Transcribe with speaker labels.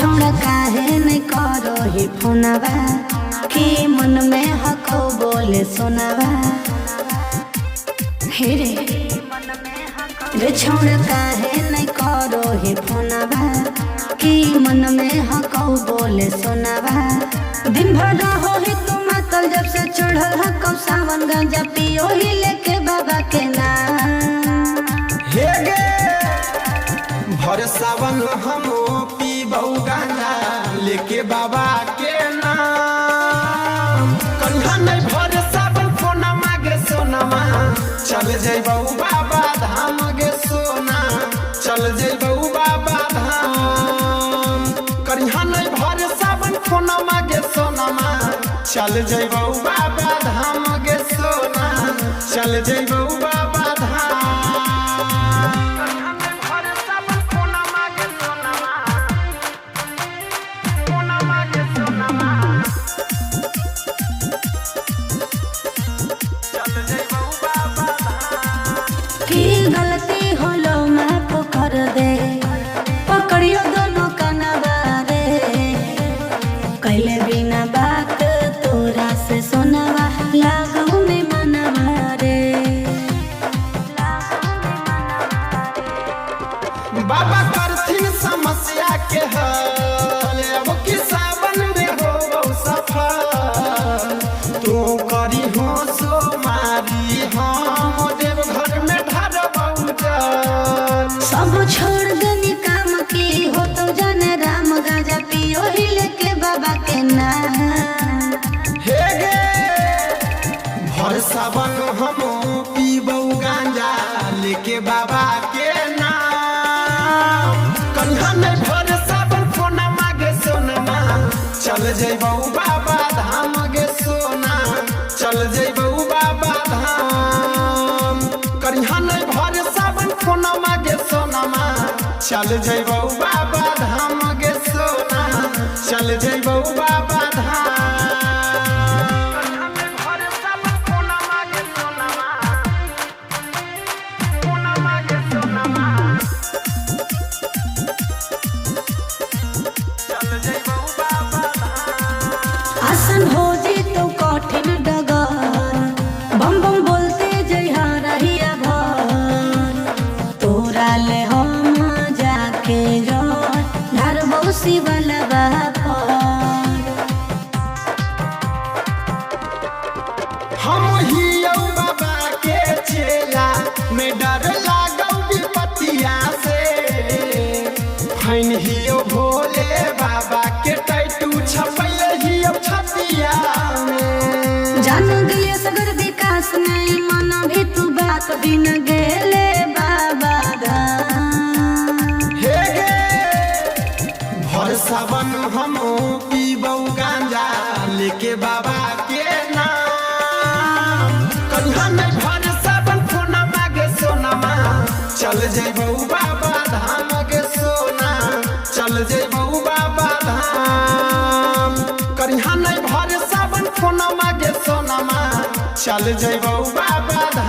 Speaker 1: छौड़ा काहे नहीं करो ही फोनवा, के मन में हको बोले सोनावा। हे रे रे छौड़ा काहे नहीं करो ही फोनवा, के मन में हको बोले सोनावा। दिन भर हो ही तू मातल जब से चढ़ल हको सावन, गांजा पियो ही लेके बाबा के नाम।
Speaker 2: हे गे भर सावन हम पीबौ गांजा लेके बाबा के नाम। कन्हा नहीं भर सावन फोना मागे सोनामा, चल जइबौ बाबा धाम गे सोना, चल जइबौ बाबा धाम। कन्हा नहीं भर सावन फोना मागे सोनामा, चल जइबौ बाबा धाम गे सोना, चल जइबौ बाबा धाम।
Speaker 1: की गलती होलो माफ कर दे, पकड़ियो दोनों कनवा रे। कैले बिना बात तोरा से सोनावा, लागू में मनवा रे।
Speaker 2: बाबा करथिन समस्या के हल, अब की सावन में हो सफल। तू करी हो सो मारी हम देव घर में ढारबौ जल।
Speaker 1: सब छोड़ देनी काम की हो तो जाने राम, गांजा पियो ही लेके बाबा के नाम।
Speaker 2: हे गे भर सावन हम पीबौ गांजा लेके बाबा के नाम। कन्हा नहीं भर सावन फोना मागे सोनमा, चल जइबौ बाबा धाम गे सोना, चल जइबौ बाबा धाम। कन्हा नहीं भर सावन फोना मागे सोनमा, चल जइबौ बाबा धाम गे सोना, चल जइबौ बाबा धाम।
Speaker 1: आसन हो जी तो कठिन डगर, बम बम बोलते जइहा रहिया भर। तोरा ले हम जाके जर धरबौ शिवलवा पर।
Speaker 2: हम हियौ बाबा के चेला, में डर लागौ विपतिया से। फैन हियौ भोले बाबा के टैटू छपैले हियौ छतिया में।
Speaker 1: जान गए सगर विकास नहीं मन भी तू बात बिन गेले बाबा धाम।
Speaker 2: हे गे भर सावन हम पीबौ गांजा लेके बाबा के नाम। कन्हा नहीं भर सावन फोना मागे सोनामा, चल जइबौ बाबा धाम गे सोना, चल जइबौ बाबा धाम। कन्हा नहीं भर सावन फोना मागे सोनामा, चल जइबौ बाबा धाम।